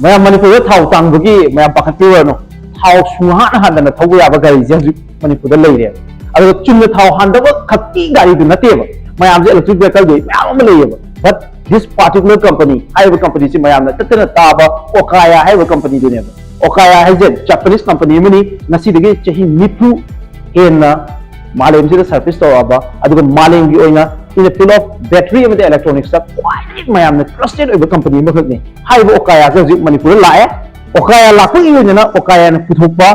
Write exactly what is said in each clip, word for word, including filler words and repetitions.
ꯃꯌꯥꯝ ꯃꯅꯤꯄꯨꯔꯗ ꯊꯥꯎ ꯇꯥꯡꯕꯒꯤ ꯃꯌꯥꯝ ꯄꯥꯈꯠꯄꯤꯔꯨꯔꯅꯨ꯫ ꯊꯥꯎ ꯁꯨꯡꯍꯥꯟ ꯍꯥꯟꯗꯅ ꯊꯧꯕ ꯌꯥꯕ ꯒꯥꯔꯤꯁꯦ ꯍꯧꯖꯤꯛ ꯃꯅꯤꯄꯨꯔꯗ ꯂꯩꯔꯦꯕ꯫ ꯑꯗꯨꯒ ꯆꯨꯝꯅ ꯊꯥꯎ ꯍꯥꯟꯗꯕ ꯈꯛꯀꯤ ꯒꯥꯔꯤꯗꯨ ꯅꯠꯇꯦꯕ꯫ ꯃꯌꯥꯝꯁꯦ electric vehicleꯗꯤ ꯃꯌꯥꯝ ꯑꯃ ꯂꯩꯌꯦꯕ꯫ But this particular company ꯍꯥꯏꯔꯤꯕ companyꯁꯤ ꯃꯌꯥꯝꯅ ꯇꯠꯇꯅ ꯇꯥꯕ ꯑꯣꯀꯥꯌꯥ ꯍꯥꯏꯔꯤꯕ companyꯗꯨꯅꯦꯕ꯫ ꯑꯣꯀꯥꯌꯥ ꯍꯥꯏꯁꯦ Japanese company ꯑꯃꯅꯤ꯫ ꯉꯁꯤꯗꯒꯤ ꯆꯍꯤ ꯅꯤꯐꯨ ꯍꯦꯟꯅ ꯃꯥꯂꯦꯝꯁꯤꯗ service ꯇꯧꯔꯛꯑꯕ, ꯑꯗꯨꯒ ꯃꯥꯂꯦꯝꯒꯤ ꯑꯣꯏꯅ in the field of battery ꯑꯃꯗꯤ electronicsꯇ ꯈ꯭ꯋꯥꯏꯗꯒꯤ ꯃꯌꯥꯝꯅ trusted ꯑꯣꯏꯕ company ꯑꯃꯈꯛꯅꯤ꯫ ꯍꯥꯏꯔꯤꯕ ꯑꯣꯀꯥꯌꯥꯁꯦ ꯍꯧꯖꯤꯛ ꯃꯅꯤꯄꯨꯔꯗ ꯂꯥꯛꯑꯦ꯫ ꯑꯣꯀꯥꯌꯥ ꯂꯥꯛꯄꯒꯤ ꯑꯣꯏꯅ ꯑꯣꯀꯥꯌꯥꯅ ꯄꯨꯊꯣꯛꯄ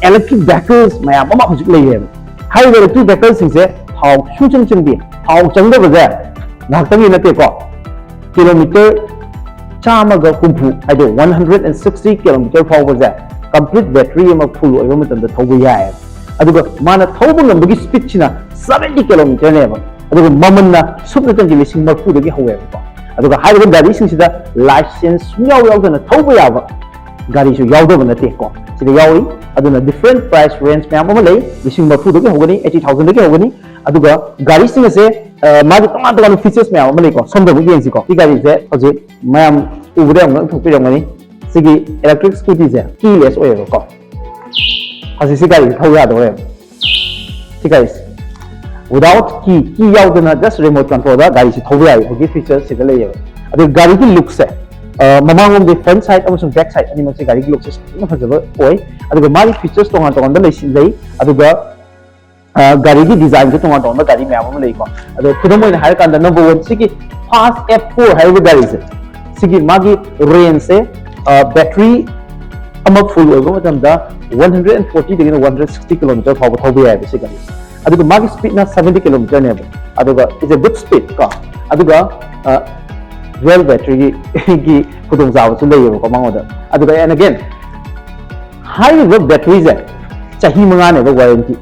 electric vehicles ꯃꯌꯥꯝ ꯑꯃ ꯍꯧꯖꯤꯛ ꯂꯩꯔꯦꯕ꯫ ꯍꯥꯏꯔꯤꯕ electric vehicleꯁꯤꯡꯁꯦ ꯊꯥꯎ ꯁꯨꯡꯆꯪ ꯆꯪꯗꯦ꯫ ꯊꯥꯎ ꯆꯪꯗꯕꯁꯦ ꯉꯥꯏꯍꯥꯛꯇꯪꯒꯤ ꯅꯠꯇꯦꯀꯣ, ꯀꯤꯂꯣꯃꯤꯇꯔ ꯆꯥꯝꯃꯒ ꯍꯨꯝꯐꯨ, ꯍꯥꯏꯗꯤ one hundred and sixty kilometer ꯐꯥꯎꯕꯁꯦ complete battery ꯑꯃ full ꯑꯣꯏꯕ ꯃꯇꯝꯗ ꯊꯧꯕ ꯌꯥꯏꯑꯕ꯫ ꯑꯗꯨꯒ ꯃꯥꯅ ꯊꯧꯕ ꯉꯝꯕꯒꯤ speedꯁꯤꯅ seventy kilometerꯅꯦꯕ꯫ ꯑꯗꯨꯒ ꯃꯃꯜꯅ ꯁꯨꯞꯅꯇꯪꯒꯤ ꯂꯤꯁꯤꯡ ꯃꯔꯤꯐꯨꯗꯒꯤ ꯍꯧꯋꯦꯕꯀꯣ꯫ ꯑꯗꯨꯒ ꯍꯥꯏꯔꯤꯕ ꯒꯥꯔꯤꯁꯤꯡꯁꯤꯗ license ꯁꯨꯡꯌꯥꯎ ꯌꯥꯎꯗꯅ ꯊꯧꯕ ꯌꯥꯕ ꯒꯥꯔꯤꯁꯨ ꯌꯥꯎꯗꯕ ꯅꯠꯇꯦꯀꯣ, ꯁꯤꯗ ꯌꯥꯎꯔꯤ꯫ ꯑꯗꯨꯅ different price range ꯃꯌꯥꯝ ꯑꯃ ꯂꯩ꯫ ꯂꯤꯁꯤꯡ ꯃꯔꯤꯐꯨꯗꯒꯤ ꯍꯧꯒꯅꯤ, eighty thousandꯗꯒꯤ ꯍꯧꯒꯅꯤ꯫ ꯑꯗꯨꯒ ꯒꯥꯔꯤꯁꯤꯡ ꯑꯁꯦ, ꯑ, ꯃꯥꯒꯤ ꯇꯣꯉꯥꯟ ꯇꯣꯉꯥꯟꯕ features ꯃꯌꯥꯝ ꯑꯃ ꯂꯩꯀꯣ꯫ ꯁꯣꯝꯗ ꯑꯃꯨꯛ ꯌꯦꯡꯁꯤꯀꯣ꯫ ꯁꯤ ꯒꯥꯔꯤꯁꯦ ꯍꯧꯖꯤꯛ ꯃꯌꯥꯝ ꯎꯕꯗ ꯌꯥꯝ ꯉꯛꯊꯣꯛꯄꯤꯔꯝꯒꯅꯤ꯫ ꯁꯤꯒꯤ electric scootyꯁꯦ keyless ꯑꯣꯏꯌꯦꯕꯀꯣ꯫ ꯍꯧꯖꯤꯛ ꯁꯤ ꯒꯥꯔꯤꯁꯦ ꯊꯧ ꯌꯥꯗꯧꯔꯦꯕ꯫ ꯁꯤ ꯒꯥꯔꯤꯁꯦ without key, key ꯌꯥꯎꯗꯅ just remote controlꯗ ꯒꯥꯔꯤꯁꯤ ꯊꯧꯕ ꯌꯥꯏ꯫ ꯍꯧꯖꯤꯛ featureꯁꯤꯗ ꯂꯩꯌꯦꯕ꯫ ꯑꯗꯨ ꯒꯥꯔꯤꯒꯤ lookꯁꯦ, ꯑ, ꯃꯃꯥꯡꯂꯣꯝꯗꯤ front side ꯑꯃꯁꯨꯡ back side ꯑꯅꯤꯃꯛꯁꯦ ꯒꯥꯔꯤꯒꯤ lookꯁꯦ ꯌꯥꯝꯅ ꯐꯖꯕ ꯑꯣꯏ꯫ ꯑꯗꯨꯒ ꯃꯥꯒꯤ features ꯇꯣꯉꯥꯟ ꯇꯣꯉꯥꯟꯕ ꯂꯩꯁꯤ-, ꯂꯩ꯫ ꯑꯗꯨꯒ, ꯑ, ꯒꯥꯔꯤꯒꯤ designꯁꯦ ꯇꯣꯉꯥꯟ ꯇꯣꯉꯥꯟꯕ ꯒꯥꯔꯤ ꯃꯌꯥꯝ ꯑꯃ ꯂꯩꯀꯣ꯫ ꯑꯗꯣ ꯈꯨꯗꯝ ꯑꯣꯏꯅ ꯍꯥꯏꯔꯀꯥꯟꯗ number one ꯁꯤꯒꯤ Fast F four ꯍꯥꯏꯔꯤꯕ ꯒꯥꯔꯤꯁꯦ, ꯁꯤꯒꯤ ꯃꯥꯒꯤ rangeꯁꯦ, ꯑ, battery ꯑꯃ full ꯑꯣꯏꯕ ꯃꯇꯝꯗ one hundred and fortyꯗꯒꯤꯅ one hundred sixty kilometer ꯐꯥꯎꯕ ꯊꯧꯕ ꯌꯥꯏꯑꯕ ꯁꯤ ꯒꯥꯔꯤꯁꯦ꯫ ꯑꯗꯨꯒ ꯃꯥꯒꯤ speedꯅ seventy kilometerꯅꯦꯕ꯫ ꯑꯗꯨꯒ it's a good speed ꯀꯣ꯫ ꯑꯗꯨꯒ, ꯑ, dual batteryꯒꯤ, ꯒꯤ ꯈꯨꯗꯣꯡꯆꯥꯕꯁꯨ ꯂꯩꯌꯦꯕꯀꯣ ꯃꯉꯣꯟꯗ꯫ ꯑꯗꯨꯒ and again, ꯍꯥꯏꯔꯤꯕ batteryꯁꯦ ꯆꯍꯤ ꯃꯉꯥꯅꯦꯕ warranty꯫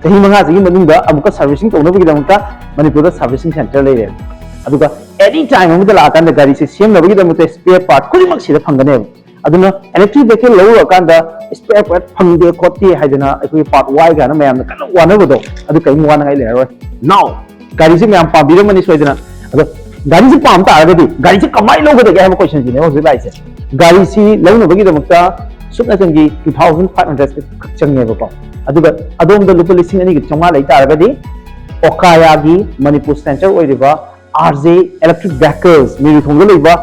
ꯆꯍꯤ ꯃꯉꯥꯁꯤꯒꯤ ꯃꯅꯨꯡꯗ ꯑꯃꯨꯛꯀ servicing ꯇꯧꯅꯕꯒꯤꯗꯃꯛꯇ ꯃꯅꯤꯄꯨꯔꯗ servicing center ꯂꯩꯔꯦ꯫ ꯑꯗꯨꯒ any time ꯑꯃꯗ ꯂꯥꯛꯑꯀꯥꯟꯗ ꯒꯥꯔꯤꯁꯦ ꯁꯦꯝꯅꯕꯒꯤꯗꯃꯛꯇ spare part ꯈꯨꯗꯤꯡꯃꯛ ꯁꯤꯗ ꯐꯪꯒꯅꯦꯕ꯫ ꯑꯗꯨꯅ electric vehicle ꯂꯧꯔꯨꯔꯀꯥꯟꯗ spare part ꯐꯪꯗꯦ ꯈꯣꯠꯇꯦ ꯍꯥꯏꯗꯅ ꯑꯩꯈꯣꯏꯒꯤ part ꯋꯥꯏ ꯀꯥꯏꯅ ꯃꯌꯥꯝꯅ ꯀꯟꯅ ꯋꯥꯅꯕꯗꯣ, ꯑꯗꯨ ꯀꯔꯤꯝ ꯋꯥꯅꯉꯥꯏ ꯂꯩꯔꯔꯣꯏ꯫ Now ꯒꯥꯔꯤꯁꯦ ꯃꯌꯥꯝ ꯄꯥꯝꯕꯤꯔꯝꯃꯅꯤ ꯁꯣꯏꯗꯅ꯫ ꯑꯗꯣ ꯒꯥꯔꯤꯁꯦ ꯄꯥꯝ ꯇꯥꯔꯒꯗꯤ ꯒꯥꯔꯤꯁꯦ ꯀꯃꯥꯏꯅ ꯂꯧꯒꯗꯒꯦ ꯍꯥꯏꯕ questionꯁꯤꯅꯦ ꯍꯧꯖꯤꯛ ꯂꯥꯛꯏꯁꯦ꯫ ꯒꯥꯔꯤꯁꯤ ꯂꯧꯅꯕꯒꯤꯗꯃꯛꯇ ꯁꯨꯞꯅꯇꯪꯒꯤ two thousand five hundred ꯈꯛ ꯆꯪꯉꯦꯕꯀꯣ꯫ ꯑꯗꯨꯒ ꯑꯗꯣꯝꯗ ꯂꯨꯄꯥ ꯂꯤꯁꯤꯡ ꯑꯅꯤꯒ ꯆꯥꯝꯃꯉꯥ ꯂꯩ ꯇꯥꯔꯒꯗꯤ, ꯑꯣꯀꯥꯌꯥꯒꯤ ꯃꯅꯤꯄꯨꯔ ꯁꯦꯟꯇꯔ ꯑꯣꯏꯔꯤꯕ R J Electric Vehicles ꯃꯤꯔꯨꯊꯣꯡꯗ ꯂꯩꯕ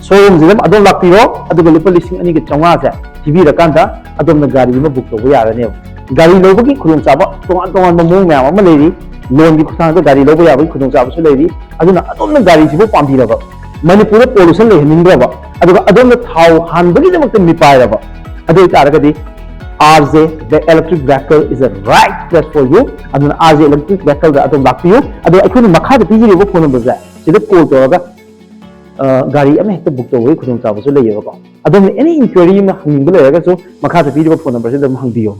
showroomꯁꯤꯗ ꯑꯗꯣꯝ ꯂꯥꯛꯄꯤꯔꯣ, ꯑꯗꯨꯒ ꯂꯨꯄꯥ ꯂꯤꯁꯤꯡ ꯑꯅꯤꯒ ꯆꯥꯝꯃꯉꯥꯁꯦ ꯄꯤꯕꯤꯔꯀꯥꯟꯗ ꯑꯗꯣꯝꯅ ꯒꯥꯔꯤ ꯑꯃ book ꯇꯧꯕ ꯌꯥꯔꯅꯦꯕ꯫ ꯒꯥꯔꯤ ꯂꯧꯕꯒꯤ ꯈꯨꯗꯣꯡꯆꯥꯕ ꯇꯣꯉꯥꯟ ꯇꯣꯉꯥꯟꯕ ꯃꯑꯣꯡ ꯃꯌꯥꯝ ꯑꯃ ꯂꯩꯔꯤ꯫ Loanꯒꯤ ꯈꯨꯠꯊꯥꯡꯗ ꯒꯥꯔꯤ ꯂꯧꯕ ꯌꯥꯕꯒꯤ ꯈꯨꯗꯣꯡꯆꯥꯕꯁꯨ ꯂꯩꯔꯤ꯫ ꯑꯗꯨꯅ ꯑꯗꯣꯝꯅ ꯒꯥꯔꯤꯁꯤꯕꯨ ꯄꯥꯝꯕꯤꯔꯕ, ꯃꯅꯤꯄꯨꯔꯗ pollution ꯂꯩꯍꯟꯅꯤꯡꯗ꯭ꯔꯕ, ꯑꯗꯨꯒ ꯑꯗꯣꯝꯅ ꯊꯥꯎ ꯍꯥꯟꯕꯒꯤꯗꯃꯛꯇ ꯃꯤꯄꯥꯏꯔꯕ, ꯑꯗꯨ ꯑꯣꯏꯇꯥꯔꯒꯗꯤ R J the electric vehicle is the right place for you꯫ ꯑꯗꯨꯅ R J Electric Vehicleꯗ ꯑꯗꯣꯝ ꯂꯥꯛꯄꯤꯌꯨ꯫ ꯑꯗꯣ ꯑꯩꯈꯣꯏꯅ ꯃꯈꯥꯗ ꯄꯤꯖꯔꯤꯕ phone numberꯁꯦ ꯁꯤꯗ call ꯇꯧꯔꯒ, ꯑ, ꯒꯥꯔꯤ ꯑꯃ ꯍꯦꯛꯇ book ꯇꯧꯕꯒꯤ ꯈꯨꯗꯣꯡꯆꯥꯕꯁꯨ ꯂꯩꯌꯦꯕꯀꯣ꯫ ꯑꯗꯣꯝꯅ any inquiry ꯑꯃ ꯍꯪꯅꯤꯡꯕ ꯂꯩꯔꯒꯁꯨ ꯃꯈꯥꯗ ꯄꯤꯔꯤꯕ phone numberꯁꯤꯗ ꯑꯗꯨꯝ ꯍꯪꯕꯤꯌꯨ꯫